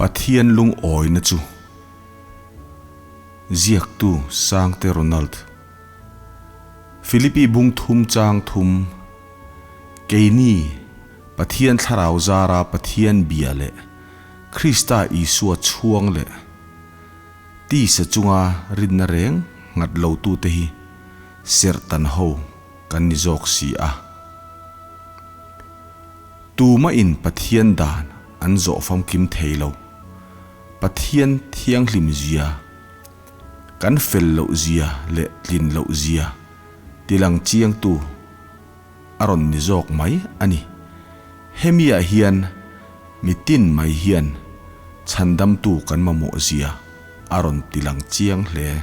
Pathian lungawina chu Ziaktu Sangte Ronald Philippi bung thum chang thum Keini Pathian thlarau zara Pathian bia leh Krista Isua chhuang leh tisa chunga rinna reng nghat lotute hi serhtan ho kan ni zawk si a. Tuma in Pathian dan an zawh famkim thei lo. Pathian thianghlim zia, kan fel loh zia leh tlin loh zia tilang chiangtu a rawn ni zawk mai a ni. Hemiah hian mitin mai hian chhandamtu kan mamawh zia a rawn tilang chiang hle.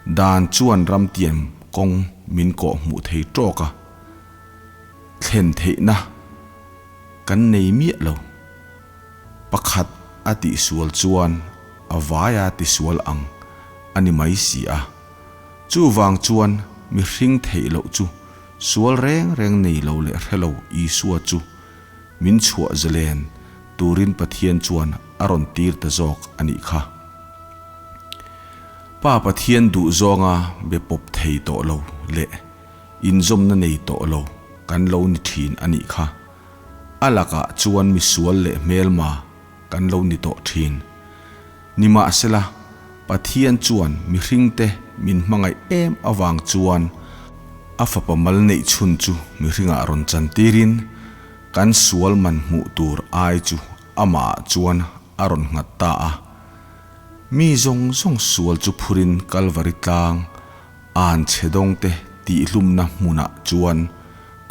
Dan chuan ramtiam kawng min kawh hmuh thei tawk a, thlen theihna kan nei miah lo. Pakhat a tihsual chuan a vaia tisual ang a ni mai si a. Chuvang chuan mihring theih loh chu sual reng reng nei lo leh hre lo Isua chu min chhuah zalen turin Pathian chuan a rawn tir ta zawk a nih kha. Pa Pathian duh zawnga be pawp thei tawh lo leh inzawmna nei tawh lo kan lo ni thin a nih kha. A lakah chuan misual leh hmelma kan lo ni tawh thin. Nimahsela, Pathian chuan mihringte min hmangaih em avang chuan a fapa mal neih chhun chu mihringah rawn chantirin kan sual man hmuh tur ai chu amahah chuan a rawn nghat ta a. Mi zawng zawng sual chu phurin Kalvari tlang an chhe dawngte tihlumna hmunah chuan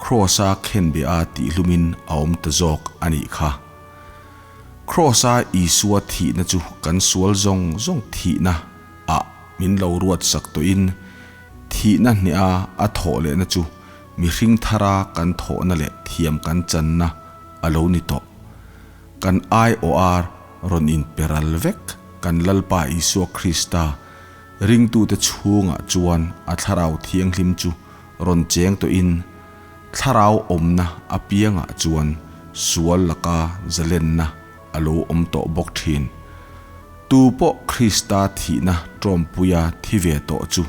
Kraws-a khenbeh-a tihlumin a awm ta zawk a nih kha. Kraws-a Isua thihna chu kan sual zawng zawng thihna ah min lo ruat sak tawhin thihna hneha a thawh lehna chu mihring thara kan thawhna leh thiam kan channa a lo ni tawh. Kan IOR rawn inpe ral vek kan Lalpa Isua Krista ringtute chhungah chuan a Thlarau Thianghlim chu rawn cheng tawhin Thlarau awmna apiangah chuan sual laka zalenna a lo awm tawh bawk thin. Tu pawh Krista thihna tawmpuia thi ve tawh chu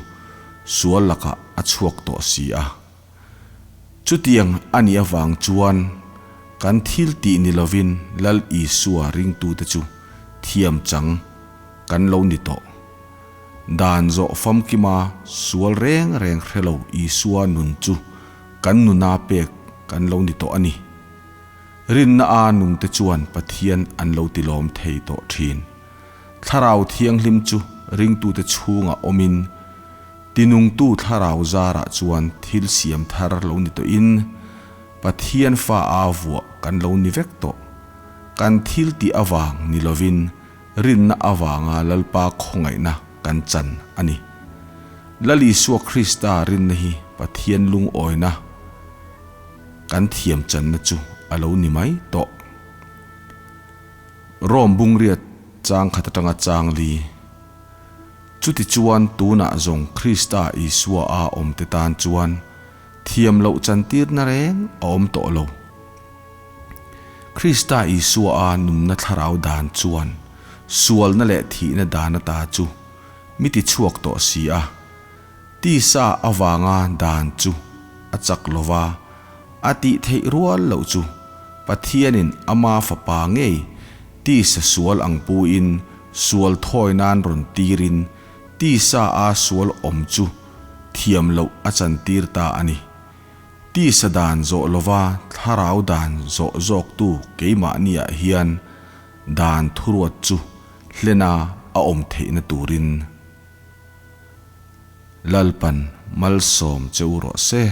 sual lakah a chhuak tawh si a. Chutiang a nih avang chuan kan thil tih ni lovin Lal Isua ringtute chu thiam chang kan lo ni tawh. Dan zawh famkima sual reng reng hre lo Isua nun chu kan nuna pek kan lo ni tawh a ni. Rinna a nungte chuan Pathian an lo tilawm thei tawh thin. Thlarau Thianghlim chu ringtute chhungah awmin Tinungtu thlarau zarah chuan thil siam thar lo ni tawhin Pathian fa a vuah kan lo ni vek tawh. Kan thil tih avang ni lovin rinna avanga Lalpa khawngaihna kan chan a ni. Lal Isua Krista rinna hi Pathian lungawina kan thiam channa chu a lo ni mai tawh. Rom bungriat chang khat atanga chang li. Chutichuan tunah zawng Krista Isua a awmte tan chuan thiam loh chantirna reng a awm tawh lo. Krista Isua a nunna thlarau dan chuan sualna leh thihna dan ata chu mi tichhuak tawh si a. Tisa avanga dan chu a chak lo va, a tih theih rual loh chu Pathianin ama fapa ngei Tisa sual ang puin sual thawi nan rawn tirin tisa a sual awm chu thiam loh a chantir ta a ni. Tisa dan zawh lova thlarau dan zawh zawktu keimahniah hian dan thuruat chu hlena a awm theihna turin Lalpan malsawm che u rawh se.